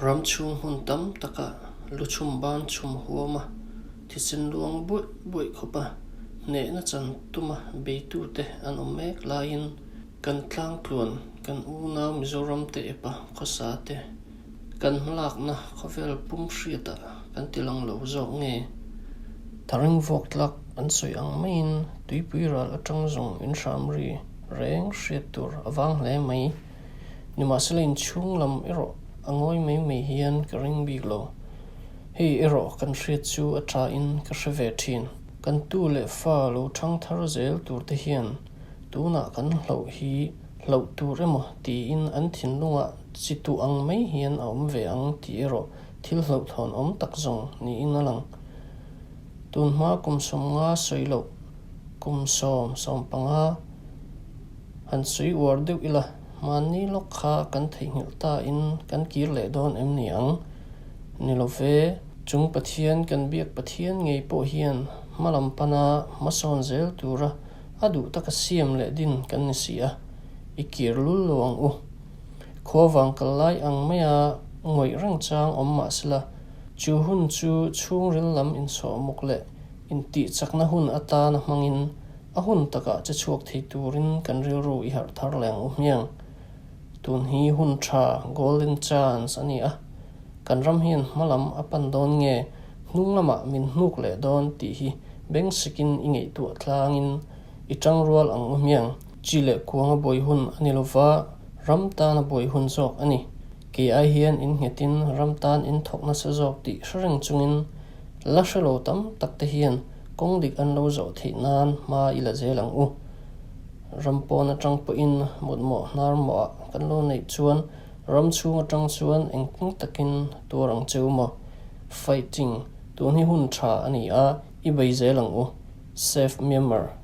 Ram chhung hmun tam takah lu chhum ban chhum huama thisen luang buaih buaih khawpa hnehna chan tuma beitute an awm mek laiin kan tlangtluan kan unau Mizoram te epa khawsa te kan hmalakna khawvel pum hriatah kan ti lang lo zawk nge? Tharing vawk tlak an sawi ang maiin tuipui ral atang zawng inhramri reng hriat tur a vang hle mai. Nimahsela inchhung lam erawh a ngawi mai mai hian ka ring bik lo. Hei erawh kan hriat chu a tha in ka hre ve thin. Kan tu leh fa lo thang thar zel tur te hian tunah kan hlauh hi hlauh tur emaw tiin an thinlungah chi tuh ang mai hian a awm ve ang tih erawh thil hlauhthawn awm tak zawng niin a lang. Tunhma kum 50 sawi loh kum 10, 15, Han sawi uar deuh ila, mahni lawk kha kan theihnghilh ta in kan kir leh dawn em ni ang? Ni lo ve, chung Pathian kan biak Pathian ngei pawh hian hma lam pana hmasawn zel tura a duh taka siam leh din kan ni si a, i kir lul lo ang u. Khua vang kal lai ang maia ngawih reng chang awm mah sela, chu hun chu chhungril lam insawhmuk leh intihchakna hun atana hmangin A hun takah che chhuak thei turin kan rilru i harh thar leh ang u hmiang. Tun hi hun tha, golden chance, a ni a. Kan ram hian hma lam a pan dawn nge, hnung lamah min hnuk leh dawn tih hi beng sikin i ngaihtuah tlangin i tang rual ang u hmiang. Chi leh kuanga buai hun a ni lova, ram tana buai hun zawk a ni. Kei ai hian in nghetin ram tan in thawk nasa zawk tih hre reng chungin la hre lo tam tak te hian kawng dik an lo zawh theih nan hma i la zel ang u. Ram pawn atang pawhin mutmawh hnar mawhah kan lo neih chuan ram chhung atang chuan engtin takin tuar ang cheu maw? Fighting, tun hi hun tha a ni a, i bei zel ang u. Save Myanmar.